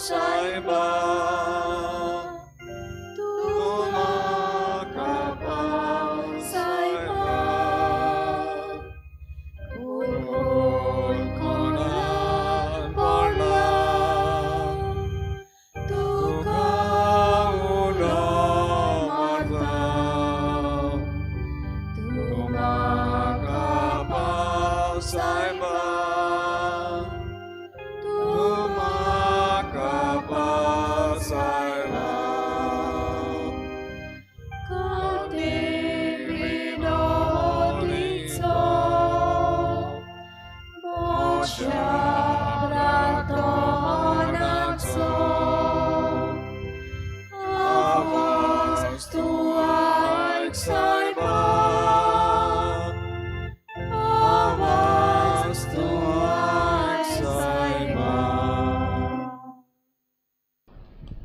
सायबा, तूं म्हाका पाव सायबा, कोण कोणाक पडला, तुका उलो मारता, तूं म्हाका पाव सायबा, तूं म्हाका पाव सायबा. खातीर विनोदीचो मोशा प्रार्थनाचो आवाज तूं आयक सायबा, आवाज तूं आयक सायबा.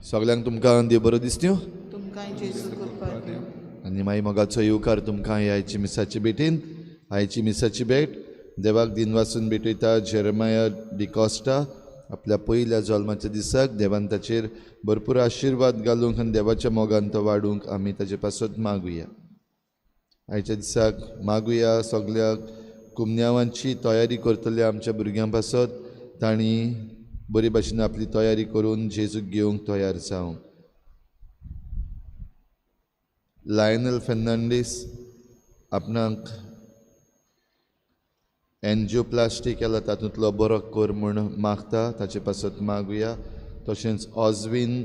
सगल्यांक तुमकां देव बरो दिसत्यो तुमकांय जेजू कृपा दिवं. आनी मागीर मोगाचो येवकार तुमकां आयची मिसाची भेटीन. आयची मिसाची भेट देवाक दिनवासून भेटयता जेरमाया डिकॉस्टा आपल्या पयल्या जल्माच्या दिसाक देवान ताचेर भरपूर आशिर्वाद घालूंक आनी देवाच्या मोगान तो वाडूंक आमी ताचे पासत मागुया. आयच्या दिसाक मागुया सगल्या कुमन्यावांची तयारी करतले आमच्या भुरग्यां पासत तांणी बरे भाशेन आपली तयारी करून जेजूक घेवंक तयार जावंक. लायनल फेर्नांडीस आपणाक एन्जियोप्लास्टी केला तातूंतलो बरो कर म्हूण मागता, ताचे पासत मागुया. तशेंच ऑजवीन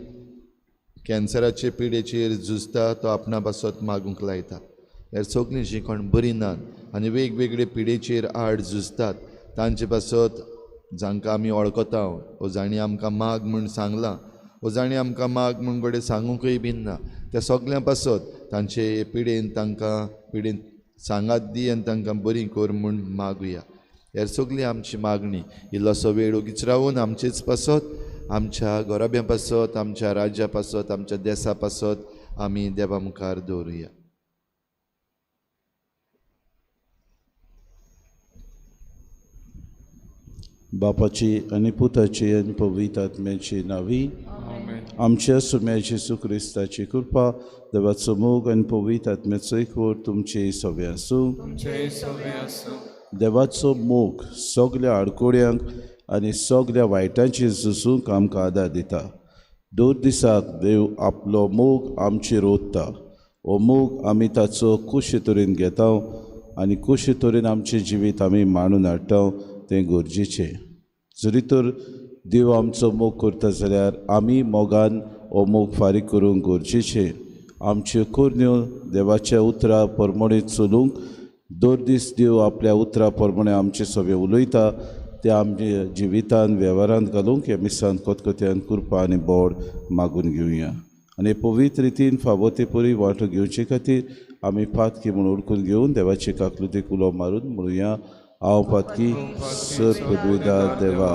कॅन्सराचे पिडेचेर झुजता, तो आपणा पासत मागूंक लायता. ह्या सगळीं जीं कोण बरीं नात आनी वेगवेगळे पिडेचेर आड झुजतात तांचे पासत जांकां आमी वळखता वो जांणी आमकां माग म्हूण सांगलां वो जांणी आमकां माग म्हूण घडये सांगूंकय बीन ना, त्या सगल्यां पासत तांचे हे पिडेन तांकां पिडेन सांगात दी आनी तांकां बरी कर म्हूण मागुया. ह्या सगळी आमची मागणी इल्लोसो वेळ ओगीच रावून आमचेच पासत, आमच्या घराब्यां पासत, आमच्या राज्या पासत, आमच्या देसा पासत आमी देवा मुखार दवरुया. बापाची आनी पुताची आनी पवित्र आत्म्याची नावी. आमच्या सुम्या जेजू क्रिस्ताची कृपा, देवाचो मोग आनी पवित्र आत्म्याचो एकवट तुमचे सवे आसूं. देवाचो मोग सगल्या आडकोड्यांक आनी सगल्या वायटांचेर झुजूंक आमकां आदार दिता. दर दिसाक देव आपलो मोग आमचेर ओतता. हो मोग आमी ताचो कशे तरेन घेता आनी कशे तरेन आमचें जिवीत आमी मांडून हाडटा तें गरजेचें. जरी तर देव आमचो मोग करता जाल्यार आमी मोगान हो मोग फारीक करूंक गरजेचें. आमच्यो करण्यो देवाच्या उतरा प्रमाणे चलूंक दर दीस देव आपल्या उतरा प्रमाणे आमचे सगळे उलयता ते आमच्या जिवितान वेव्हारांत घालूंक ह्या मिसान खतखत्यान कृपा आनी बोड मागून घेवया. आनी पवित्र रितीन फावो ते परी वांटो घेवचे खातीर आमी पातकी म्हूण ओळखून घेवन देवाचे काकलुतीक उलो मारून म्हणुया, हांव पातकी सर पदवीदार देवा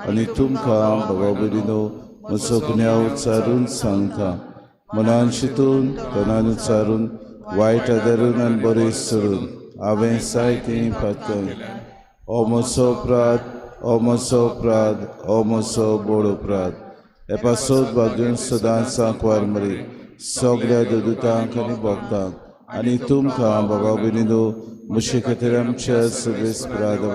आनी तुमकां बाबा भयणीनो म्हजो गुन्यांव उच्चारून सांगता. मनान शितून तनान उच्चारून वायट आदारून आनी बरें सोडून हांवें जायतीं पातकां. हो म्हजो अपराध, हो म्हजो अपराध, हो म्हजो व्हड अपराध. हे पासत भाग्यून सदांच सांकवार मरी सगल्या दुदुतांक आनी भक्तांक आनी तुमकां बाबा भयणीनो म्हजे खातीर आमच्या सगळे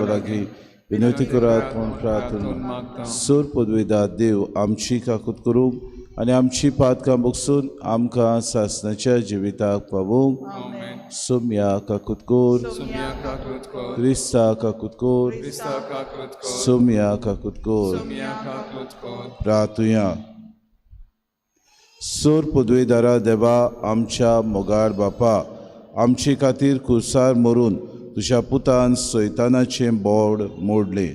लागीं विनवती करात म्हूण प्रार्थना. सोर पदवीदार देव आमची काकूत करूंक आनी आमची पातकां बगसून आमकां सासणाच्या जिविताक पावोवंक. सोम्या काकूत कोर, क्रिस्ता काकूत कोर, सोम्या काकूत कोर. प्रार्थुया. सोर पदवीदारा देवा आमच्या मोगाळ बापा, आमचे खातीर कुर्सार मरून तुज्या पुतान सैतानाचें बोड मोडलें.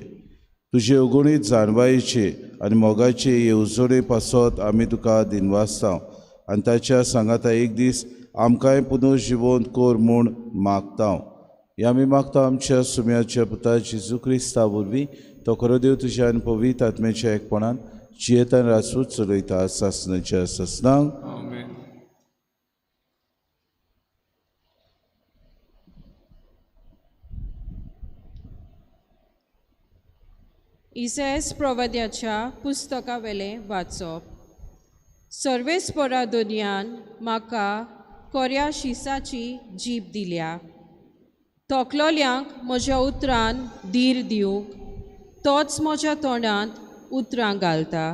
तुजे अगणीत जाणवायेचे आनी मोगाचे येवजणे पासत आमी तुका दिनवासता आनी ताच्या सांगाता एक दीस आमकांय पुनर्जिवंत कर म्हूण मागता. हें आमी मागता आमच्या सुम्याच्या पुता जेजू क्रिस्ता वरवीं. तो खरो देव तुज्या आनी पवित्र आत्म्याच्या एकपणान जियेतान राजपूत चलयता सासणाच्या सासणांक. इसायास प्रवाद्याच्या पुस्तकावेलें वाचप. सर्वेस्परा दुनियान म्हाका कोऱ्या शिसाची जीब दिल्या, तोखलोल्यांक म्हज्या उतरान धीर दिवंक तोच म्हज्या तोंडांत उतरां घालता.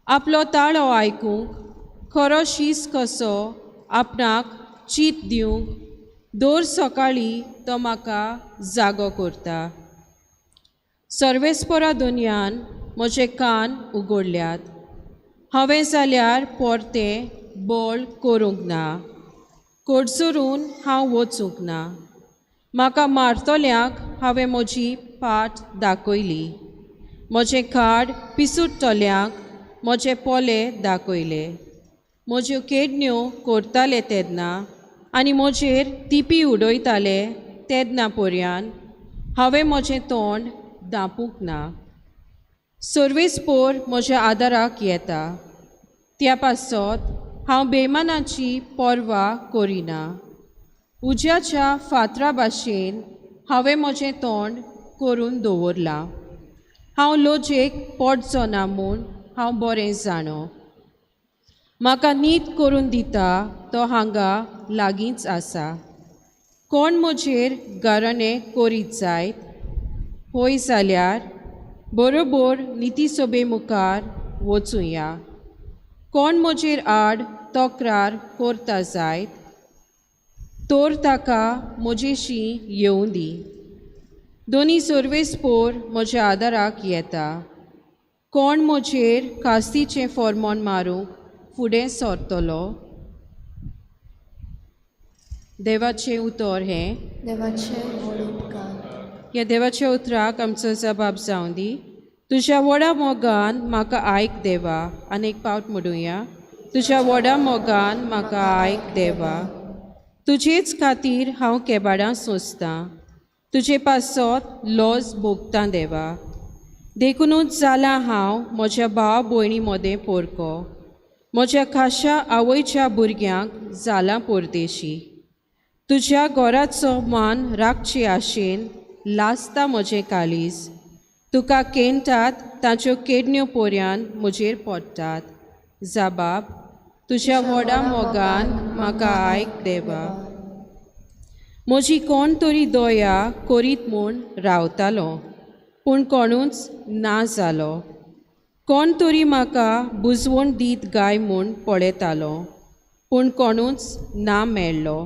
आपलो ताळो आयकूंक खरो शीस कसो आपणाक चीत दिवंक दर सकाळीं तो म्हाका जागो करता. सर्वेस्परा दुनियान म्हजे कान उगडल्यात, हांवें जाल्यार परतें बळ करूंक ना, कोडसरून हांव वचूंक ना. म्हाका मारतल्यांक हांवें म्हजी पाट दाखयली, म्हजें खाड पिसुडटल्यांक म्हजे पोले दाखयले. म्हज्यो केडण्यो करताले तेन्ना आनी म्हजेर तिपी उडयताले तेन्ना पर्यान हांवें म्हजें तोंड दापूंक ना. सर्वेस्पोर म्हज्या आदाराक येता, त्या पासत हांव बेमानाची पर्वा करिना. उज्याच्या फातरा भाशेन हांवें म्हजें तोंड करून दवरलां, हांव लजेक पडचो ना म्हूण हांव बरें जाणो. म्हाका नीत करून दिता तो हांगा लागींच आसा. कोण म्हजेर गाराणें करीत जायत होय जाल्यार बरोबर नितीसभे मुखार वचुया. कोण म्हजेर आड तक्रार करता जायत तर ताका म्हजेशी येवं दी. दोनी सर्वेस्पोर म्हज्या आदाराक येता. कोण म्हजेर कास्तीचें फॉर्मोन मारूंक फुडें सरतलो? देवाचें उतर हें. देवाचें व्हड उपकार. ह्या देवाच्या उतराक आमचो जबाब जावं दी. तुज्या व्हडा मोगान म्हाका आयक देवा. आनी एक पावट म्हणुया, तुज्या व्हडा मोगान म्हाका आयक देवा. तुजेच खातीर हांव केबाडां सोंसतां, तुजे पासत लॉज भोगतां देवा. देखुनूच जालां हांव म्हज्या भाव भयणी मदें पोरको, म्हज्या खाशा आवयच्या भुरग्यांक जालां परदेशी. तुज्या घराचो मान राखचे आशेन लासता म्हजें काळीज, तुका केंटात ताच्यो केडण्यो पोऱ्यान म्हजेर पडटात. जाबाब तुज्या व्हडा मोगान म्हाका आयक देवा. म्हजी कोण तरी दया करीत म्हूण रावतालो, पूण कोणूच ना जालो. कोण तरी म्हाका बुजवण दीत गाय म्हूण पळयतालो, पूण कोणूच ना मेळ्ळो.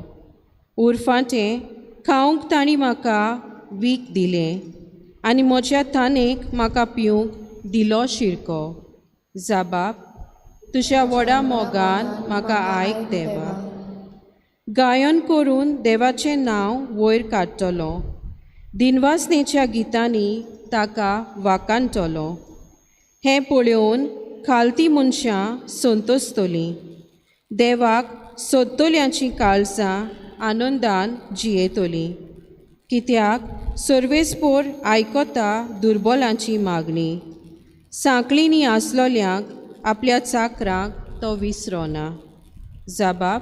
उरफाटें खावंक तांणी म्हाका वीख दिलें आनी म्हज्या तानेक म्हाका पिवंक दिलो शिरको. जाबाब तुज्या व्हडा मोगान म्हाका आयक देवा. गायन करून देवाचें नांव वयर काडटलो, दिनवासनेच्या गितांनी ताका वाकाणटलो. हें पळोवन खालती मनशां संतोसतलीं, देवाक सोदतल्यांचीं काळजां आनंदान जियेतलीं. कित्याक सर्वेस्पोर आयकता दुर्बलांची मागणी, सांकळींनी आसलोल्यांक आपल्या चाकरांक तो विसरोना. जाबाब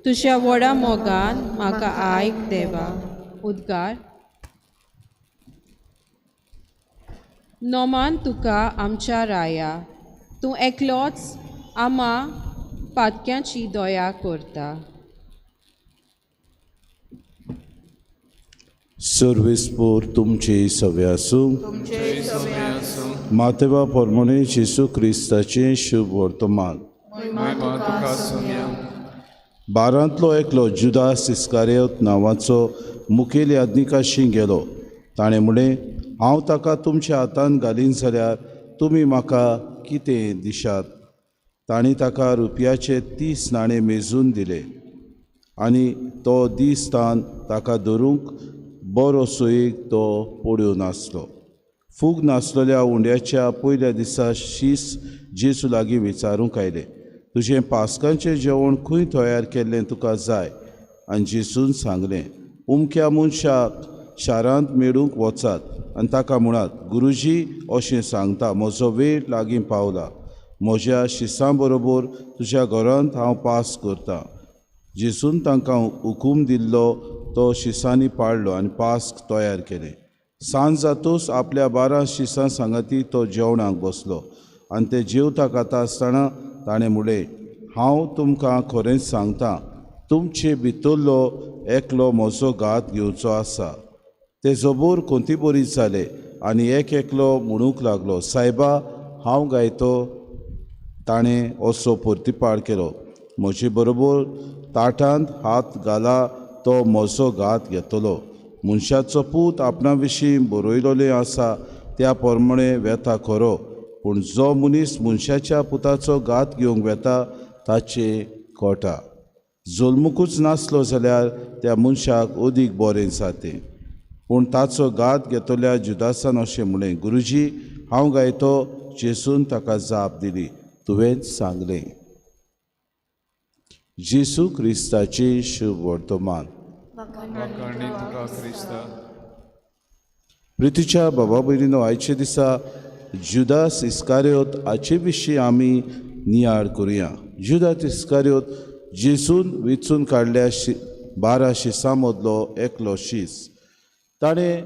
तुज्या व्हडा मोगान म्हाका आयक देवा. उद्गार. नोमान तुका आमच्या राया, तूं एकलोच आमा पातक्यांची दया करता. सर्वेस्पोर तुमचे सवे आसूं. मातेवा परमणे जेसू क्रिस्ताचें शुभ वर्तमान. बारांतलो एकलो जुदास इस्कारियोत नांवाचो मुखेल याज्ञिकाशी गेलो. ताणें म्हणलें, हांव ताका तुमच्या हातान घालीन जाल्यार तुमी म्हाका कितें दिशात? तांणी ताका रुपयाचे 30 नाणे मेजून दिले आनी तो दीस तान ताका धरूंक बरो सोयीक तो पडून नासलो. फूग नासलेल्या उंड्याच्या पयल्या दिसा शीस जेजू लागीं विचारूंक आयले, तुजें पास्कांचें जेवण खंय तयार केल्लें तुका जाय? आनी जेजून सांगलें, उमक्या मनशाक शारांत मेळूंक वचात आनी ताका म्हणात, गुरुजी अशें सांगता, म्हजो वेळ लागीं पावला, म्हज्या शिसां बरोबर तुज्या घरांत हांव पास करतां. जेजून तांकां हुकूम दिल्लो तो शिसांनी पाडलो आनी पास्क तयार केलें. सांज जातूच आपल्या 12 शिसां सांगाती तो जेवणाक बसलो आनी ते जेवता खाता आसतना ताणें म्हणलें, हांव तुमकां खरेंच सांगता, तुमचे भितरलो एकलो म्हजो घात घेवचो आसा. ते जबोर कोंती बरी जाले आनी एक एकलो म्हणूंक लागलो, सायबा हांव गायतो. ताणें असो प्रतिपाळ केलो, म्हजे बरोबर ताटांत हात घाला तो म्हजो घात घेतलो. मनशाचो पूत आपणा विशीं बरयलेलें आसा त्या प्रमाणे वेता खरो, पूण जो मनीस मनशाच्या पुताचो घात घेवंक वेता ताचे कोटा. जल्मुकूच नासलो जाल्यार त्या मनशाक अदीक बरें जातें. पूण ताचो घात घेतल्या जुदासान अशें म्हणलें, गुरुजी हांव गायतो. जेसून ताका जाप दिली, तुवेंच सांगलें. जेसू क्रिस्ताचें शुभ वर्तमान. प्रितीच्या बाबा भयणीनो, आयच्या दिसा जुदास इस्कारियोत हाचे विशीं आमी नियाळ करुया. जुदास इस्कारियोत जेसून वेंचून काडल्या 12 शिसां मदलो एकलो शीस. ताणें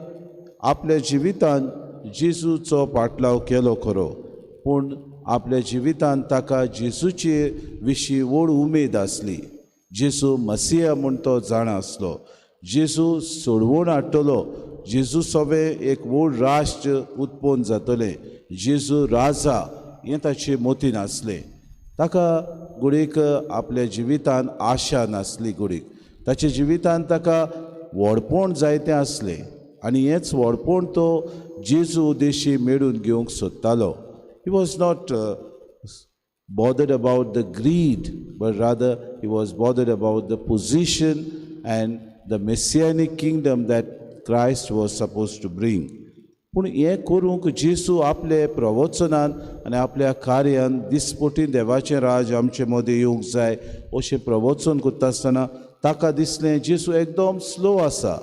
आपल्या जिवितान जेजूचो पाटलाव केलो खरो, पूण आपल्या जिवितान ताका जेजूचे विशीं व्हड उमेद आसली. जेजू मसिया म्हूण तो जाणा आसलो, जेजू सोडवण हाडटलो, जेजू सवें एक व्हड राष्ट्र उत्पन्न जातलें, जेजू राजा हें ताचे मतीन आसलें. ताका घडयेक आपल्या जिवितान आशा नासली, घडयेक ताच्या जिवितान ताका व्हडपण जायतें आसलें आनी हेंच व्हडपण तो जेजू उद्देशी मेळून घेवंक सोदतालो. He was not bothered about the greed, but rather he was bothered about the position and the messianic kingdom that Christ was supposed to bring. पूण हें करूंक जेजू आपले प्रवचनान आनी आपल्या कार्यान दिसपटी देवाचें राज आमचे मदें येवंक जाय अशें प्रवचन करता आसतना ताका दिसलें जेजू एकदम स्लो आसा,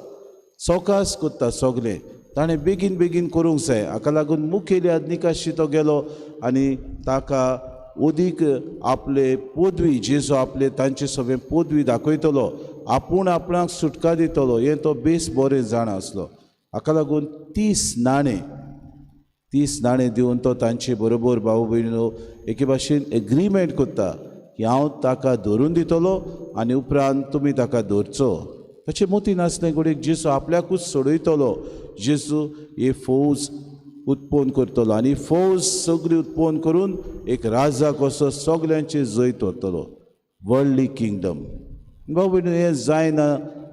सवकास करता सगलें, ताणें बेगीन बेगीन करूंक जाय. हाका लागून मुखेली आदनिकाशी तो गेलो आनी ताका अदीक आपले पदवी, जेजू आपले तांचे सगळे पदवी दाखयतलो, आपूण आपणाक सुटका दितलो हें तो बेस बरें जाणा आसलो. हाका लागून 30 नाणें दिवन तो तांचे बरोबर भाव भयणीनो एके भाशेन एग्रीमेंट करता की हांव ताका धरून दितलो आनी उपरांत तुमी ताका धरचो. ताचे मतीन आसलें घडयेक जेजू आपल्याकूच सोडयतलो, जेजू ही फौज उत्पन्न करतलो आनी फौज सगळी उत्पन्न करून एक राजा कसो सगल्यांचे जैत व्हरतलो, वर्ल्डली किंगडम. भाव भयणीनो, हें जायना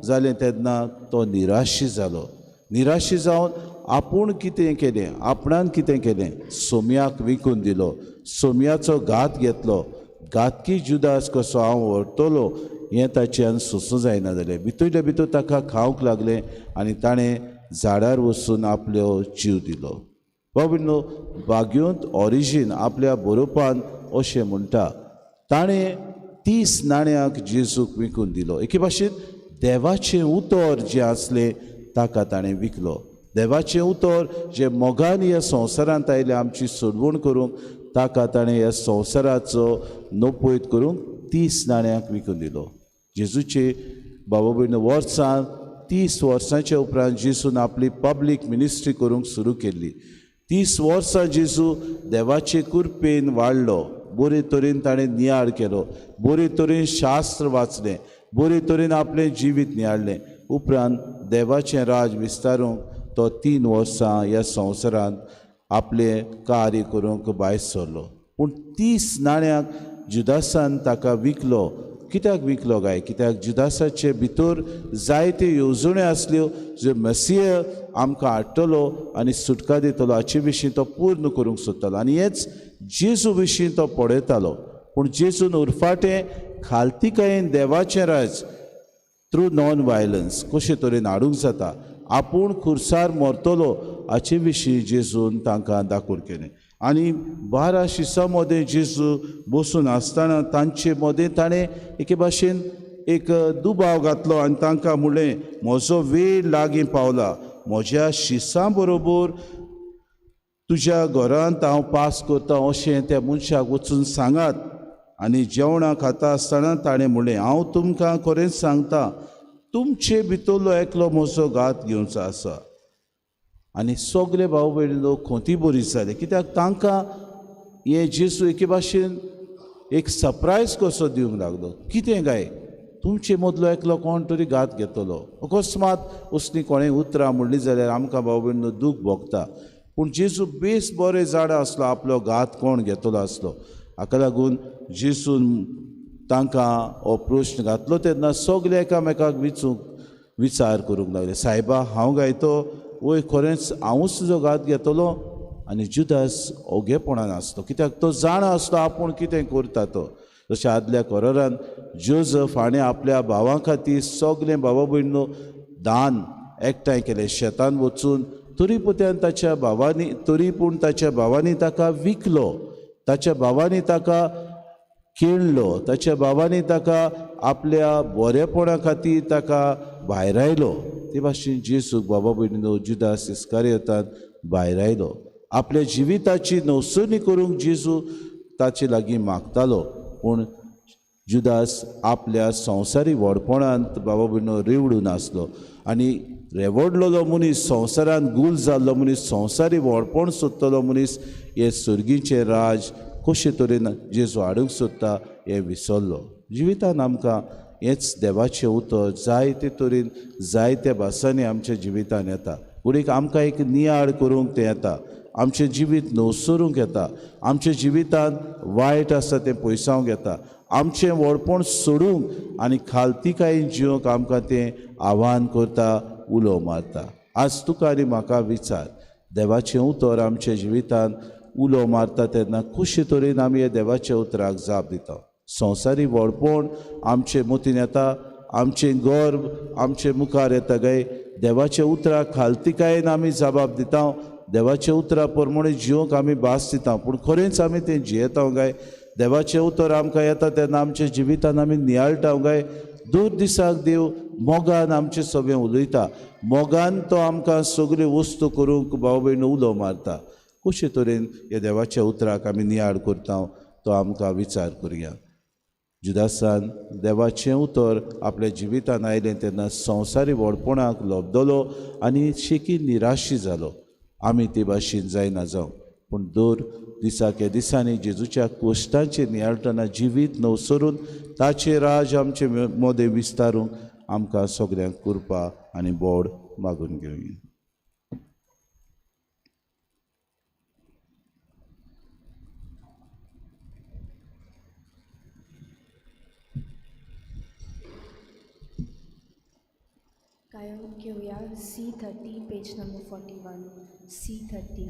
जालें तेन्ना तो निराशी जालो. निराशी जावन आपूण कितें केलें, आपणान कितें केलें, सोम्याक विकून दिलो, सोम्याचो घात घेतलो. घातकी जुदास कसो हांव व्हरतलो हें ताच्यान सोंसूं जायना जालें. भितरले भितर ताका खावंक लागलें आनी ताणें झाडार वचून आपलो जीव दिलो. बाबीनो, बाग्योंत ओरिजीन आपल्या बरोवपान अशें म्हणटा, ताणें 30 नाण्यांक जेजूक विकून दिलो. एके भाशेन देवाचें उतर जें आसलें ताका ताणें विकलो. देवाचें उतर जें मोगान ह्या संवसारांत आयलें आमची सोडवण करूंक, ताका ताणें ह्या संवसाराचो नपयत करूंक 30 नाण्यांक विकून दिलो. जेजूचे बाबा भयणीनो, वर्सां 30 वर्सांच्या उपरांत जेजून आपली पब्लीक मिनिस्ट्री करूंक सुरू केल्ली. 30 वर्सां जेजू देवाचे कृपेन वाडलो, बरे तरेन ताणें नियाळ केलो, बरे तरेन शास्त्र वाचलें, बरे तरेन आपलें जिवीत नियाळ्ळें. उपरांत देवाचें राज विस्तारूंक तो 3 वर्सां ह्या संवसारांत आपलें कार्य करूंक भायर सरलो. पूण 30 नाण्यांक जुदासान ताका विकलो. कित्याक विकलो काय? कित्याक जुदासाचे भितर जायत्यो येवजण्यो आसल्यो ज्यो मसीह आमकां हाडटलो आनी सुटका दितलो हाचे विशीं तो पूर्ण करूंक सोदतालो आनी हेच जेजू विशीं तो पळयतालो. पूण जेजून उरफाटें खालतीकायेन देवाचें राज थ्रू नॉन वायलन्स कशे तरेन हाडूंक जाता, आपूण खुर्सार मरतलो हाचे विशीं जेजून तांकां दाखोवन केलें. आनी 12 शिसां मदें जेजू बसून आसतना तांचे मदें ताणें एके भाशेन एक दुबाव घातलो आनी तांकां म्हणलें, म्हजो वेळ लागीं पावला, म्हज्या शिसां बरोबर तुज्या घरांत हांव पास करता अशें त्या मनशाक वचून सांगात. आनी जेवणां खाता आसतना ताणें म्हणलें, हांव तुमकां खरेंच सांगता, तुमचे भितरलो एकलो म्हजो घात घेवचो आसा. आनी सगळे भाव भयणी लोक खोंती बरी जाले, कित्याक तांकां हे जेजू एके भाशेन एक सरप्रायज कसो दिवंक लागलो. कितें काय तुमचे मदलो एकलो कोण तरी घात घेतलो. अकस्मात असली कोणें उतरां म्हणली जाल्यार आमकां भाव भयणीनो दूख भोगता. पूण जेजू बेस बरें जाणा आसलो आपलो घात कोण घेतलो आसलो. हाका लागून जेजून तांकां हो प्रश्न घातलो तेन्ना सगळे एकामेकाक विचूंक विचार करूंक लागले, सायबा हांव गायतो वय, खरेंच हांवूच तुजो घात घेतलो. आनी जुदास ओगेपणान आसलो, कित्याक तो जाणा आसलो आपूण कितें करता तो. जशें आदल्या कोरारान जोजफ हाणें आपल्या भावां खातीर सगळें भावा भयणीनो दान एकठांय केलें शेतान वचून, तरी पुत्यान ताच्या भावांनी तरी पूण ताच्या भावांनी ताका विकलो, ताच्या भावांनी ताका केळलो, ताच्या भावांनी ताका आपल्या बरेपणा खातीर ताका भायरायलो. ते भाशेन जेजूक बाबा भयणीनो जुदास इस्कारियोतान भायरायलो. आपल्या जिविताची नवसरणी करूंक जेजू ताचे लागीं मागतालो, पूण जुदास आपल्या संवसारी व्हडपणांत बाबा भयणीनो रेवडून आसलो. आनी रेवडलेलो मनीस, संवसारान गुल जाल्लो मनीस, संवसारी व्हडपण सोदतलो मनीस हे सर्गीचें राज कशे तरेन जेजू हाडूंक सोदता हें विसरलो. जिवितान आमकां हेंच देवाचें उतर जायते तरेन जायत्या भासांनी आमच्या जिवितान येता. पूण आमकां एक नियाळ करूंक तें येता, आमचें जिवीत नवसरूंक येता, आमच्या जिवितान वायट आसा तें पयसावंक येता, आमचें व्हडपण सोडूंक आनी खालतीकायेन जिवंक आमकां तें आव्हान करता, उलो मारता. आज तुका आनी म्हाका विचार, देवाचें उतर आमच्या जिवितान उलो मारता तेन्ना कशे तरेन आमी ह्या देवाच्या उतराक जाप दिता. संवसारी व्हडपण आमचे मतीन येता, आमचें गर्व आमचे मुखार येता काय देवाच्या उतराक खालतीकायेन आमी जबाब दिता, देवाच्या उतरा प्रमाणे जिवंक आमी भास दिता, पूण खरेंच आमी तें जियेता काय? देवाचें उतर आमकां येता तेन्ना आमच्या जिवितान आमी नियाळटा काय? दर दिसाक देव मोगान आमचें सगळें उलयता, मोगान तो आमकां सगळ्यो वस्तू करूंक भाव भयण उलो मारता. कशे तरेन ह्या देवाच्या उतराक आमी नियाळ करता तो आमकां विचार करुया. जुदासान देवाचें उतर आपल्या जिवितान आयलें तेन्ना संवसारी व्हडपणाक लब्दलो आनी शेकी निराशी जालो. आमी ते भाशेन जायना जावं, पूण दर दिसाक ह्या दिसांनी जेजूच्या कोश्टांचेर नियाळटना जिवीत नवसरून ताचें राज आमचे मदें विस्तारूंक आमकां सगळ्यांक कृपा आनी बोड मागून घेवया. गायन घेवया C30 page number 41 C30.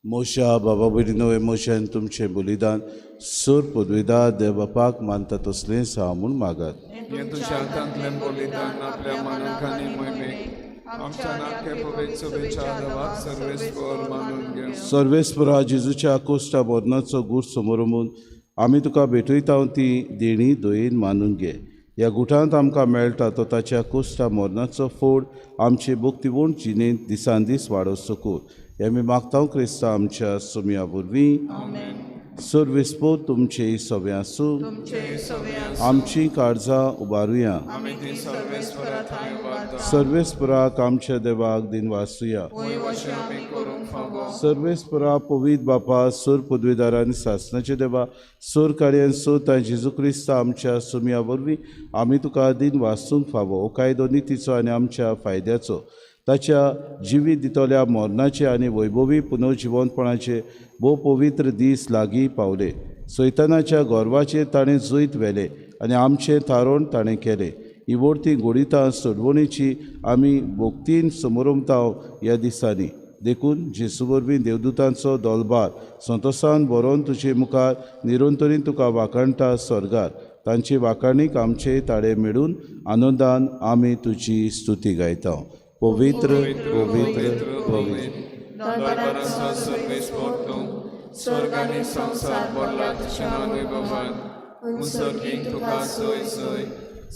मोशा बाबा भयणीनो, हे मोशान तुमचें बलिदान सोर पदवीदा देव बापाक मानता तसलेंच हांव म्हूण मागात. हें तुज्या हातांतलें बलिदान आपल्या मनाक आनी मोहिमेक आमच्या नाक्या पवित्र शुभेच्छा देवाक सर्वेस्पर मानून घेवं. सर्वेस्परा जेजूच्या कोश्टा मरणाचो गूट समोर आमी तुका भेटयता ती देणी दयेन मानून घे. ह्या गुटांत आमकां मेळटा तो ताच्या कोश्टा मरणाचो फोड आमचे भक्तिवण जिणेंत दिसान दीस वाडोवचो कर. हे आमी मागता क्रिस्ता आमच्या सोमया वरवीं. सर्वेस्पोर तुमचे सवे आसूं. आमची काळजां उबारुया. सर्वेस्पराक आमच्या देवाक दिनवासुया. सर्वेस्परा पवित्र बापा, सोर पदवीदार आनी सासणाचे देवा, सोर कार्यान सोता जेजू क्रिस्ता आमच्या सुमया वरवीं आमी तुका दिन वासूंक फावो. हो कायदो नितीचो आनी आमच्या फायद्याचो, ताच्या जिवीत दितल्या मरणाचे आनी वैभवी पुनर्जिवनपणाचे भोव पवित्र दीस लागीं पावले. सैतानाच्या गर्वाचेर ताणें जैत व्हेलें आनी आमचें थारोवन ताणें केलें. ही वर्ती गोडितां सोडवणीची आमी भोक्तीन समोरमताव ह्या दिसांनी. देखून जेजू वरवीं देवदूतांचो दोलबार संतोसान बरोवन तुजे मुखार निरंतरीन तुका वाखाणटा स्वर्गार. तांची वाखाणीक आमचे ताळे मेळून आनंदान आमी तुजी स्तुती गायता. पवित्र पवित्र पवित्र स्वर्ग आनी संवसार भरला तुज्या वैभवान. उंच तुका सोय सोय,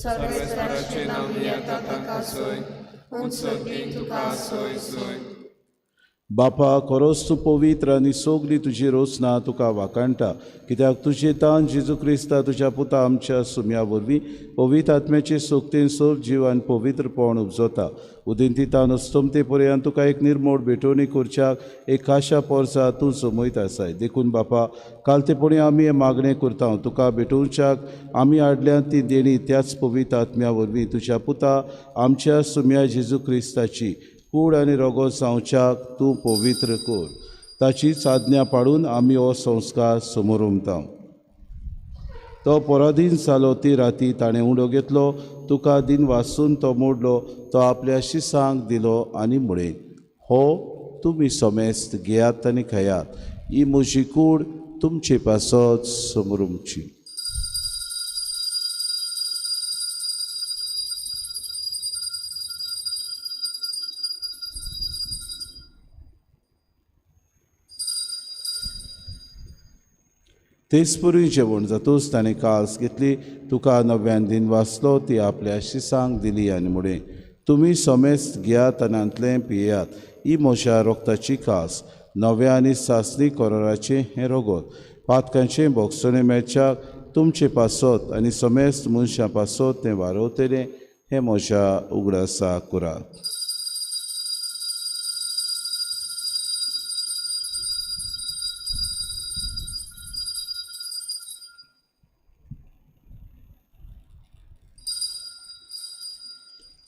सर्वेस्पराचें नांव येता तांकां सोय, उंच तुका सोय सोय. बापा, खरोच तूं पवित्र आनी सगली तुजी रोचना तुका वाखाणटा, कित्याक तुजे तान जेजू क्रिस्ता तुज्या पुता आमच्या सुम्या वरवीं पवित्र आत्म्याचे सोगतेन सोब जीव आनी पवित्रपण उपजता. उदेंतीतान अस्तमते पर्यंत तुका एक निर्मोड भेटवणी करच्याक एक खाशा पोरसा तूं जमयत आसाय. देखून बापा, कालतेपणी आमी हें मागणें करता, तुका भेटोवच्याक आमी हाडल्या ती देणी त्याच पवित्र आत्म्या वरवीं तुज्या पुता आमच्या सुम्या जेजू क्रिस्ताची कूड आनी रोगो जावच्याक तूं पवित्र कर. ताची साधना पाडून आमी हो संस्कार समोरमता. तो पराधीन जालो ती राती ताणें उडो घेतलो, तुका दिन वासून तो मोडलो, तो आपल्या शिसांक दिलो आनी म्हळें, हो तुमी समेस्त घेयात आनी खायात, ही म्हजी कूड तुमचे पासत समोरमची. तेचपुरी जेवण जातूच ताणें काल्स घेतली, तुका नव्यान दिन वाचलो, ती आपल्या शिसांक दिली आनी म्हळें, तुमी समेस्त घेयात आनी हांतलें पियेयात, ही म्हज्या रोगताची कास, नव्या आनी सासणी कोराराचें हें रोगत, पातकांचें भोगसणें मेळच्याक तुमचे पासत आनी समेस्त मनशां पासत तें वारवतलें, हें म्हज्या उगडासा करात.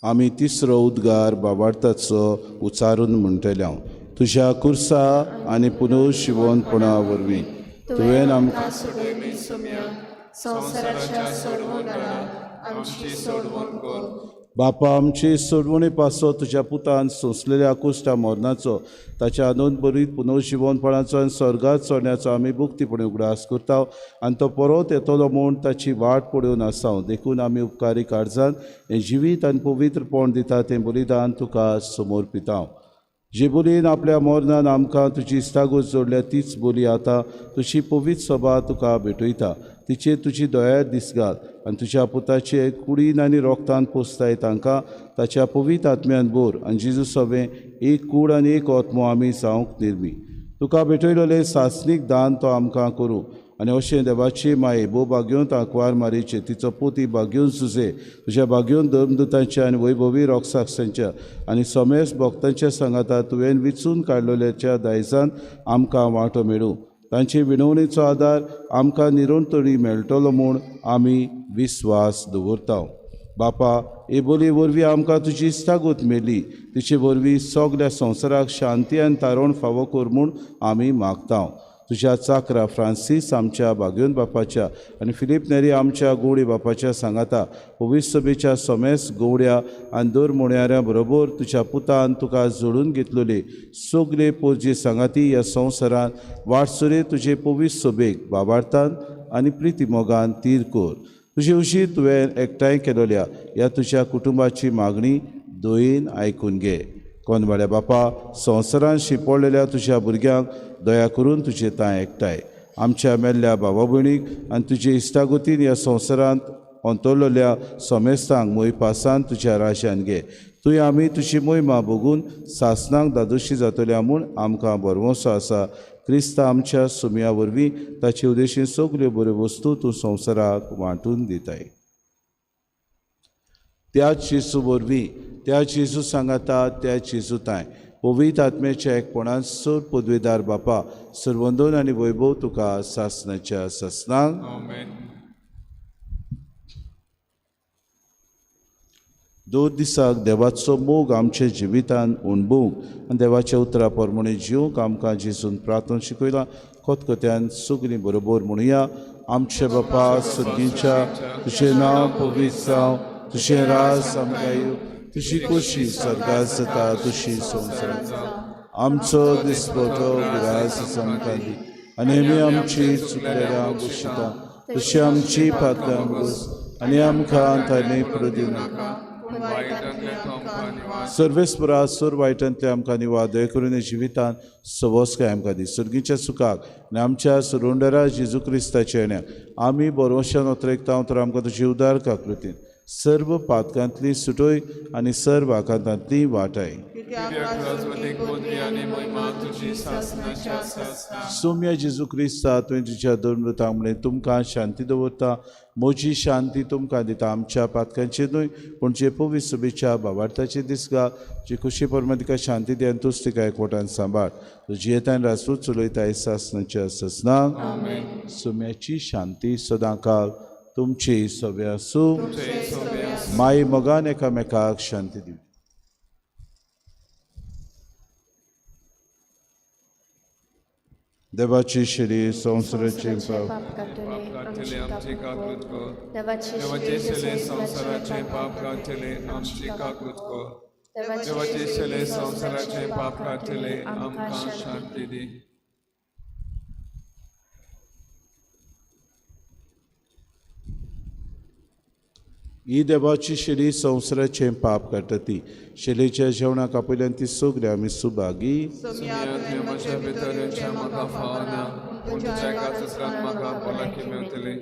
आमी तिसरो उद्गार बाबार्थाचो उच्चारून म्हणटले, तुज्या कुर्सा आनी पुनर्शिवनपणा वरवीं तुवें आमकां बापा आमचे सोडवणे पासो तुज्या पुतान सोंसलेल्या कुश्टा मरणाचो, ताच्या आनंद बरीत पुनर्जिवनपणाचो आनी स्वर्गात चडण्याचो आमी मुक्तीपणी उगडास करता आनी तो परत येतलो म्हूण ताची वाट पळोवन आसा. देखून आमी उपकारी काळजान हें जिवीत आनी पवित्रपण दिता तें बलिदान तुका समर्पिता. जे बोलयेन आपल्या मरणान आमकां तुजी इस्तागूत जोडल्या तीच बोली आतां तुजी पवित्र सभा तुका भेटयता. तिचेर तुजी दया दिसघाल आनी तुज्या पुताचे कुडीन आनी रोगतान पोसताय तांकां ताच्या पवित्र आत्म्यान बोर आनी जेजू सवें एक कूड आनी एक आत्मो आमी जावंक निर्मी. तुका भेटयलेलें सासणीक दान तो आमकां करूं आनी अशें देवाची माये भोव भाग्योन आंकवार मारीचे तिचो पोती भाग्योन सुजे तुज्या भाग्योन धर्मदूतांच्या आनी वैभवी रोगसाक्षांच्या आनी समेस्त भक्तांच्या सांगाता तुवें विचून काडलेल्याच्या दायजान आमकां वांटो मेळूं. तांचे विनवणेचो आदार आमकां निरंतरी मेळटलो म्हूण आमी विस्वास दवरता. बापा, हे बोलये वरवीं आमकां तुजी इस्तागूत मेळ्ळी, तिचे वरवीं सगल्या संवसाराक शांती आनी तारण फावो कर म्हूण आमी मागता. तुज्या चाकरा फ्रांसीस आमच्या भाग्योन बापाच्या आनी फिलीप नेरी आमच्या गोवडी बापाच्या सांगाता पवित्र सभेच्या समेस्त गोवड्या आनी दर मोणयाऱ्या बरोबर तुज्या पुतान तुका जोडून घेतलेले सगळे पोरजे सांगाती ह्या संवसारांत वाटसुरे तुजे पवित्र सभेक बाबार्थान आनी प्रिती मोगान तीर कर. तुजे उशीर तुवें एकठांय केलोल्या ह्या तुज्या कुटुंबाची मागणी दयेन आयकून घे. कोनवाड्या बापा, संवसारान शिंपडलेल्या तुज्या भुरग्यांक दया करून तुजे तांय एकठांय आमच्या मेल्ल्या भावा भयणीक आनी तुजे इश्टागतीन ह्या संवसारांत अंतरलेल्या समेस्तांक मोयपासान तुज्या राजान घे. तुवें आमी तुजी मोहिमा भोगून सासणाक दादोशी जातल्या म्हूण आमकां भरवंसो आसा. क्रिस्ता आमच्या सुमया वरवीं ताचे उद्देशीन सगल्यो बऱ्यो वस्तू तूं संवसाराक वांटून दिताय. त्याच जेजू वरवीं, त्या जेजू सांगाता, त्या जेजू तांय पवित्र आत्म्याच्या एकपणान सर पदवेदार बापा सर्वंदन आनी वैभव तुका सासनाच्या सासनाक. आमेन. दोन दिसाक देवाचो मोग आमच्या जिवितान अणभवूंक आनी देवाच्या उतरा प्रमाणे जिवंक आमकां जेजून प्रार्थना शिकयला. खतखत्यान सगळीं बरोबर म्हणुया. आमचे बापा सर्गीच्या, तुजें नांव पवित्र जावं, तुजें राज आमकां येवं, तुजी खोशी स्वर्गात जाता तशी संवसारांत जावं. आमचो दिसपटो ग्रास आमकां दी आनी आमी आमची चुकलेल्या गोशिता तशी आमची पात्रां गोस आनी आमकां ताणें पडूं नाका. सर्वेस्परा सोर वायटांतले आमकां निवार दया करून जिवितान सवस्काय आमकां दी. सर्गीच्या सुखाक आनी आमच्या सुरुंडरा जेजू क्रिस्ताच्या येण्याक आमी बरोवशान ओतरेकता तर आमकां तुजी उदार काकृतीन सर्व पातकांतली सुटोय आनी सर्व आकांतांतली वाटाय. सोम्या जेजू क्रिस्ता तुवें तुज्या दोन मृतांक म्हणलें तुमकां शांती दवरता, म्हजी शांती तुमकां दिता. आमच्या पातकांचेर न्हय पूण जे पवित्र सभेच्या भावार्थाचे दिसगा जे खुशी परमा तिका शांती दी आनी तूच तिका एकवटान सांबाळ. तुजी येतान राजपूत चलयताय सासनाच्या ससनाक. सोम्याची शांती सदांकाल तुमची सगळे आसूं. माई मोगान एकामेकाक शांती दिवची. देवाची शिरी संवसाराचे पाप काडटले आमची काकूत कर. देवाचे शिले संवसाराचे पाप काडटले आमची काकूत कर. देवाचे शिले संवसाराचे पाप काडटले आमकां शांती दी. ही देवाची शिरी संवसाराचें पाप काडटा ती शिलेच्या जेवणाक आपयल्यान ती सगळी आमी सुभागी. म्हज्या भितर येवचें म्हाका फावना, पूण तुज्या एकाच उतरान म्हाका भलायकी मेळटली.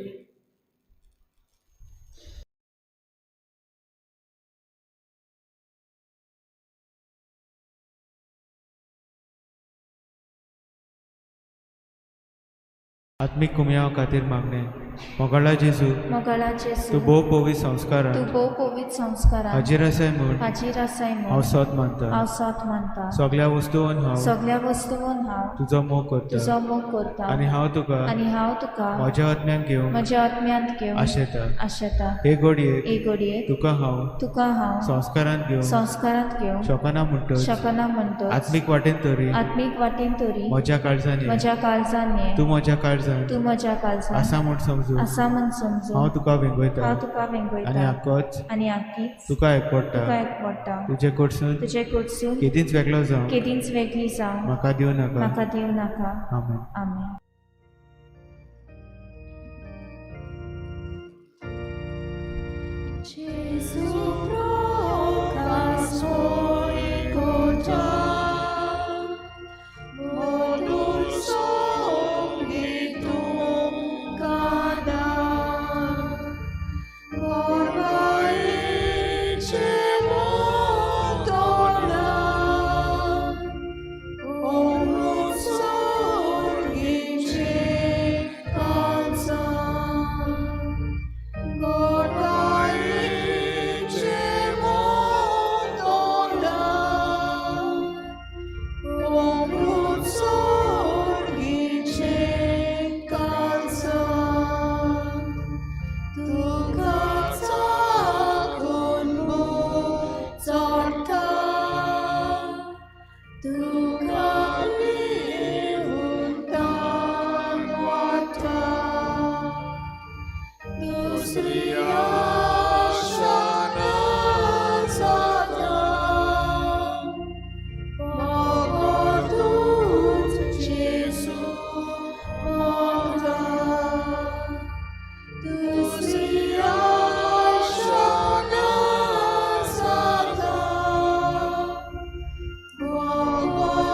आत्मीक कुमयाव खातीर मागणें. मोगाळा जेजू, मोगाळा जेजू, तूं भोव पवित्र संस्कारान, तूं भोव पवित्र संस्कारान हाजीर आसाय म्हूण, हाजीर आसाय म्हूण हांव सोद मानता, हांव सोद मानता. सगळ्या वस्तून हांव, सगळ्या वस्तून हांव तुजो मोग करता, तुजो मोग करता. आनी हांव तुका, आनी हांव तुका म्हज्या आत्म्यान घेवन, म्हज्या आत्म्यांत घेवन आशेता, आशेता. हे घडयेक, हे घडयेक तुका हांव, तुका हांव संस्कारांत घेवन, संस्कारांत घेवन शकना म्हणटच, शकना म्हणटच, आत्मीक वाटेन तरी, आत्मीक वाटेन तरी म्हज्या काळजान, म्हज्या काळजान, तूं म्हज्या काळजान, तूं म्हज्या काळजान आसा म्हूण समजून, आसा म्हूण समजून हांव तुका वेंगयता, हांव तुका वेंगयता. आनी आकोच, आनी आकीच तुका एकवडटा, तुका एकवडटा. तुजे कडसून, तुजे कडसून केदींच वेगळो जावं, केदींच वेगळी जावं म्हाका दिवं नाका, म्हाका दिवं नाका. आमेन. आमेन. Oh.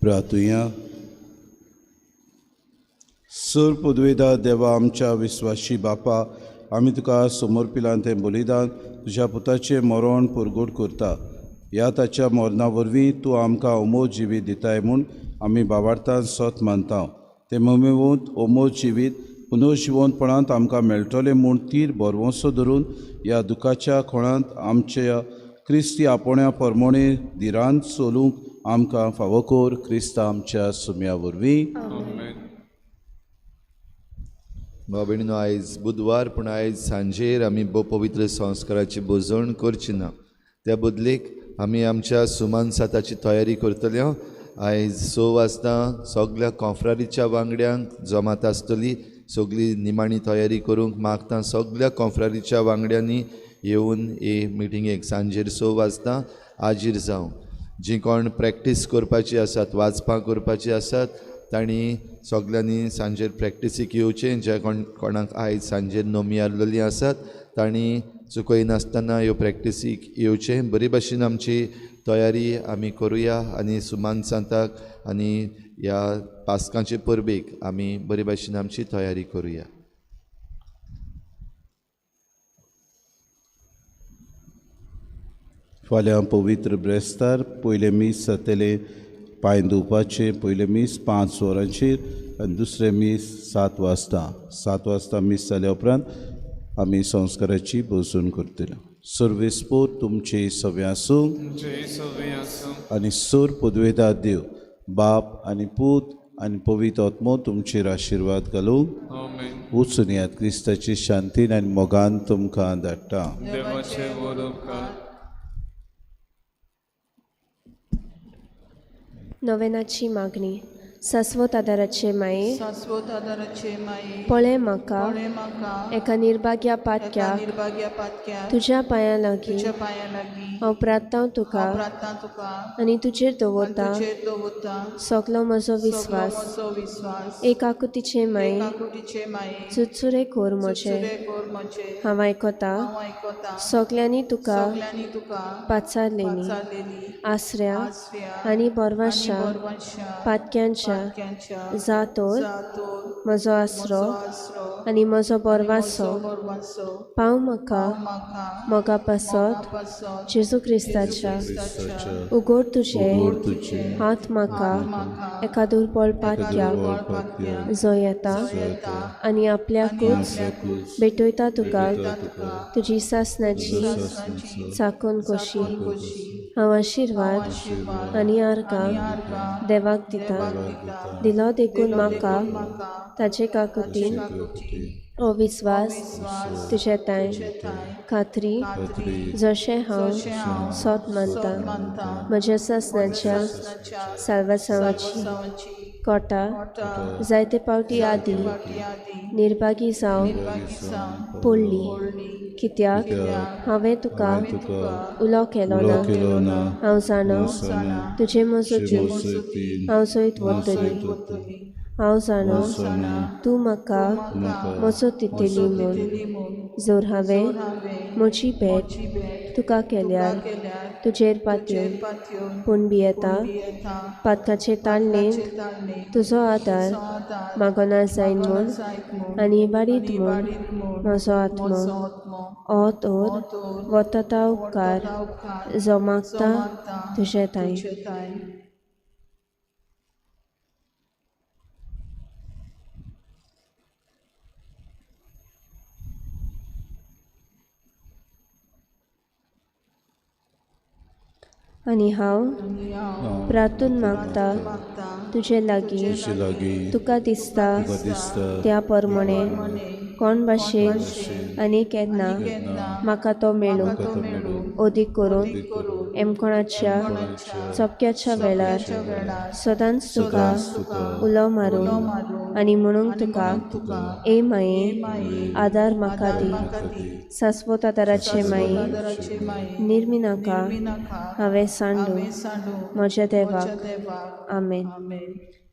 प्रार्थुया. सर पुदवेदा देवा आमच्या विस्वाशी बापा, आमी तुका समर्पिलां तें बलिदान तुज्या पुताचें मरण पुरगोट करता. ह्या ताच्या मरणा वरवीं तूं आमकां अमोल जिवीत दिताय म्हूण आमी बाबार्थान सत मानता. तें ममेवंत अमोल जिवीत पुनर्जिवंतपणांत आमकां मेळटलें म्हूण तीर भरवंसो धरून ह्या दुखाच्या खोणांत आमच्या क्रिस्ती आपोण्या परमोणे धिरान चलूंक आमकां फावो कर. क्रिस्ता आमच्या सुम्या वरवीं. भाव भयणीनो, आयज बुधवार, पूण आयज सांजेर आमी भोव पवित्र संस्काराची भोजवण करची ना. त्या बदलेक आमी आमच्या सुमान साताची तयारी करतले. आयज 6 वाजता सगल्या कॉफ्रारीच्या वांगड्यांक जमात आसतली. सगळी निमाणी तयारी करूंक मागता सगल्या कॉफ्रारीच्या वांगड्यांनी येवन हे मिटिंगेक सांजेर 6 वाजता हाजीर जावं. जी कोण प्रॅक्टीस करपाची आसात, वाचपां करपाची आसात, तांणी सगल्यांनी सांजेर प्रॅक्टिसीक येवचें. जे कोण कोणाक आयज सांजेर नोमी आसलेली आसात तांणी चुकयनासतना ह्यो प्रॅक्टिसीक येवचें. बरी भाशेन आमची तयारी आमी करुया आनी सुमान सांताक आनी ह्या पास्कांचे परबेक आमी बरी भाशेन आमची तयारी करुया. फाल्यां पवित्र ब्रेस्तार पयलें मीस जातलें पांय धुवपाचें. पयलें मीस 5 वरांचेर आनी दुसरें मीस 7 वाजता. 7 वाजता मीस जाल्या उपरांत आमी संस्काराची भोजन करतले. सर्वेस्पोर तुमचे सगळें आसूं आनी सोर पदवेदा देव बाप आनी पूत आनी पवित्र आत्मो तुमचेर आशिर्वाद घालूं. वचून यात क्रिस्ताची शांतीन आनी मोगान तुमकां धाडटा. नवेनाची मागणी. सास्वत आदाराचे माये, सास्वत आदाराचे माये, पळय म्हाका एका निर्भाग्या पातक्या तुज्या पांयां लागीं हांव प्रार्थना तुका आनी तुजेर दवरता सगलो म्हजो विस्वास. एक आकुतीचे माये, चुरचुरे कोर म्हजे, हांव आयकता सगल्यांनी तुका पाचारलेली आसऱ्या आनी बरवाशा पातक्यांच्या जा तर म्हजो आसरो आनी म्हजो बरवासो पाव म्हाका मोगा पासत जेजू क्रिस्ताच्या. उगड तुजे हात म्हाका एका दुर्बळ पातक्याक जो येता आनी आपल्याकूच भेटयता तुका तुजी सासनाची चाकून कशी. हांव आशिर्वाद आनी आर्गां देवाक दिता. दिलो देखून म्हाका ताचे काकुतीन हो विस्वास तुजे तांय खात्री जशें हांव सोत मानता म्हज्या सासनाच्या साल्वासांवाची कोटा जायते पावटी आदी निर्भागी जावं पडली कित्याक हांवें तुका उलो केलो ना. हांव जाणा तुजे मजती हांव जैत व्हरतली. हांव जाणा तूं म्हाका मजत दितली म्हूण. जर हांवें म्हजी भेट तुका केल्यार तुजेर पातयेवन पूण भियेता पातकाचे ताळणेंत तुजो आदार मागना जायन म्हूण आनी इबाडीत म्हूण म्हजो आत्मो हो तर वता उपकार जो मागता तुजे तांय. आनी हांव प्रार्थून मागता तुजे लागीं तुका दिसता त्या प्रमाणे कोण भाशेन आनी केन्ना म्हाका तो मेळूं. अदीक करून एमकोणाच्या चपक्याच्या वेळार सदांच तुका उलो मारूं आनी म्हणूंक तुका ए माये आदार म्हाका दी. सास्वत आदाराचे माये निर्मिनाका हांवें सांडू म्हज्या देवाक. आमेन.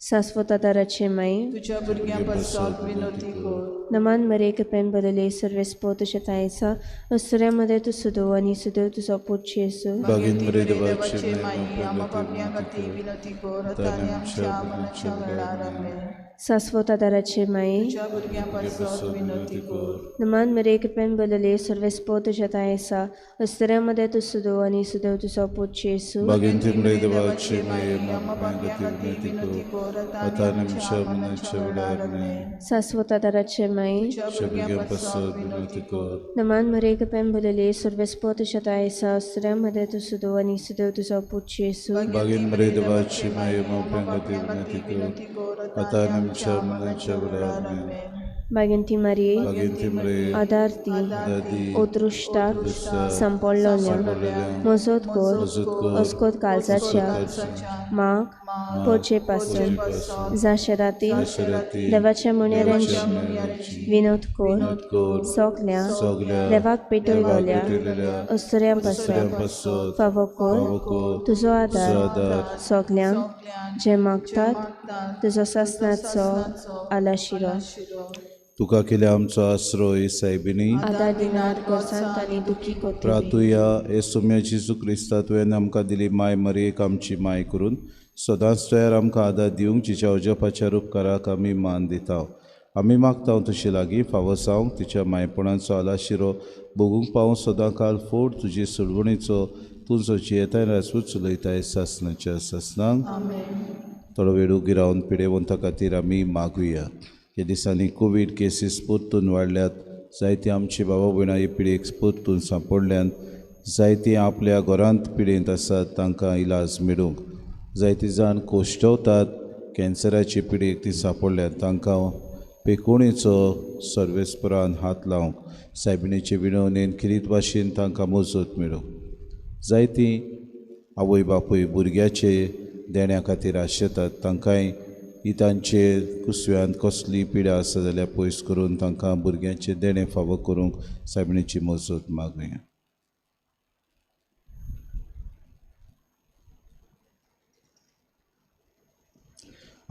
सास्वत आदाराचे माये तुज्या भुरग्यां पासत विनवती कर. नमान मरे कृपेन भरले सर्वेस्पो तुझ्या तायसा असुऱ्या मध्ये तूं सुदो आनी सुदेव तुजो पूत जेजू. बागीन मरे देवाचे देवाचे माई, आम्हा पापयां खातीर विनवती कर आतां आनी आमच्या मरणाच्या वेळार. आमेन. सास्वत आदाराचे माये, तुज्या भुरग्यां पासत विनवती कर. नमान मरे कृपेन भरले सर्वेस्पो तुझ्या तायसा असुऱ्या मध्ये तूं सुदो आनी सुदेव तुजो पूत जेजू. बागीन मरे देवाचे माये, आम्हा पापयां खातीर विनवती कर आतां आनी आमच्या मरणाच्या वेळार. आमेन. सास्वत आदाराचे माये, तुज्या भुरग्यां भुरग्यां पासत पासत विनवती कर. नमान मरे कृपेन भरले सर्वेस्पो तुझ्या तायसा असुऱ्या मध्ये तूं सुदो आनी सुदेव तुजो पूत जेजू. बागीन मरे देवाचे माये, आम्हा पापयां खातीर विनवती कर आतां आनी आमच्या मरणाच्या वेळार. आमेन. बागेंती मारये, बागेंती मरे आदार दी, दादी ओदृश्टाक दृश्टाक सांपडलोल्या सांपडलेल्या मजत कर, मजत कर, अस्कोत काळजाच्या माग पोचे पासून जाशेराती जाशेराती देवाच्या मुन्यारांची देवाच्या मुन्यारांची विनोद कर, विनोद कर, सगल्या सगल्या देवाक पेटयलोल्या पेटयलेल्या असुऱ्यां पासून पासून फावो कर, फावो कर, तुजो आदार तुजो आदार सगल्यांक जे मागतात तुजो सासणाचो आलाशिरो. तुका केल्या आमचो आसरो सायबिणी आदार दिनात गरजांत आनी दुखी कोती. प्रातुया हे सोम्या जेजू क्रिस्ता, तुवें आमकां दिली माय मरयेक आमची माय करून सदांच तयार आमकां आदार दिवंक जिच्या अजपाच्या उपकाराक आमी मान दिता. आमी मागता तुजे लागीं फावो जावंक तिच्या मायपणाचो आलाशिरो भोगूंक पावूं सदां काल फोड तुजे सोडवणीचो तूं जो जियेताय राजपूत चलयताय सासणाच्या सासणांक. थोडो वेळ उगी रावन पिडेवंता खातीर आमी मागुया. ह्या दिसांनी कोवीड केसीस परतून वाडल्यात. जायतीं आमची बाबा भयणां हे पिडेक परतून सांपडल्यान, जायतीं आपल्या घरांत पिडेंत आसात तांकां इलाज मेळूंक, जायतीं जाण कोश्टवतात कॅन्सराचे पिडेक ती सांपडल्यात तांकां पेकोणेचो सर्वेस्परान हात लावंक सायबिणीचे विनवणेन खेरीत भाशेन तांकां मजत मेळूंक. जायतीं आवय बापूय भुरग्याचे देण्या खातीर आशेतात तांकांय ही तांचे कुसव्यांत कसली पिडा आसा जाल्यार पयस करून तांकां भुरग्यांचें देणें फावो करूंक सायबिणीची मजत मागुया.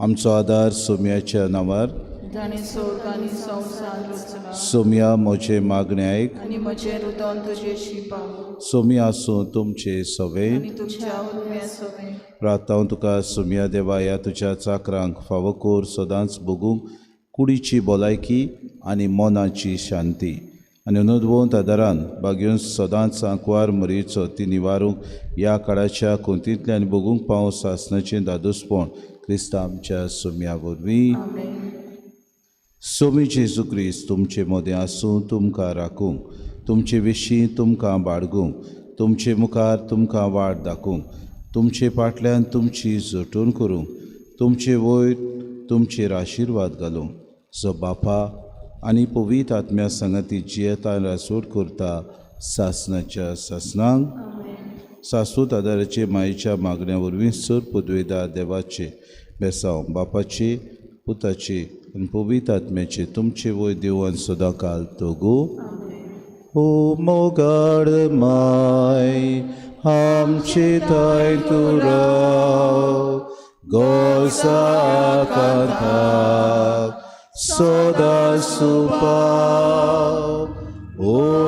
आमचो आदार सोम्याच्या नांवार. जाणें स्वर्ग आनी संवसार रचला. सोम्या म्हजें मागणें आयक आनी म्हजें रुदन तुजेशी पाव. सोम्या आसूं तुमचे सवे आनी तुमच्या उदम्या सवे. प्रार्थना तुका सोम्या देवा ह्या तुज्या चाकरांक फावो कर सदांच भोगूंक कुडीची भलायकी आनी मनाची शांती आनी नोंदवंत आदारान बागेवन सदांच आंकवार मरयेचो ती निवारूंक ह्या काळाच्या कोंतींतल्यान भोगूंक पावो सासणाचें दादोसपण क्रिस्ता आमच्या सोम्या वरवीं. सोमी जेजू क्रिस्त तुमचे मदें आसूं, तुमकां राखूंक, तुमचे विशीं तुमकां बाळगूंक, तुमचे मुखार तुमकां वाट दाखोवंक, तुमचे फाटल्यान तुमची जटून करूंक, तुमचे वयर तुमचेर आशिर्वाद घालूंक, जो बापा आनी पवित्र आत्म्या सांगाती जियेता रासोड करता सासणाच्या सासणांक. सासूत आदाराचे मायेच्या मागण्या वरवीं सर पदवेदार देवाचे बेसांव बापाचे पुताचे आनी पवित्र आत्म्याचे तुमचे वयर देवान सदांकाल तगू. ओ मोगाळ माय आमचे ताय तूं राव गोसा कांताक सदां सुपाव. ओ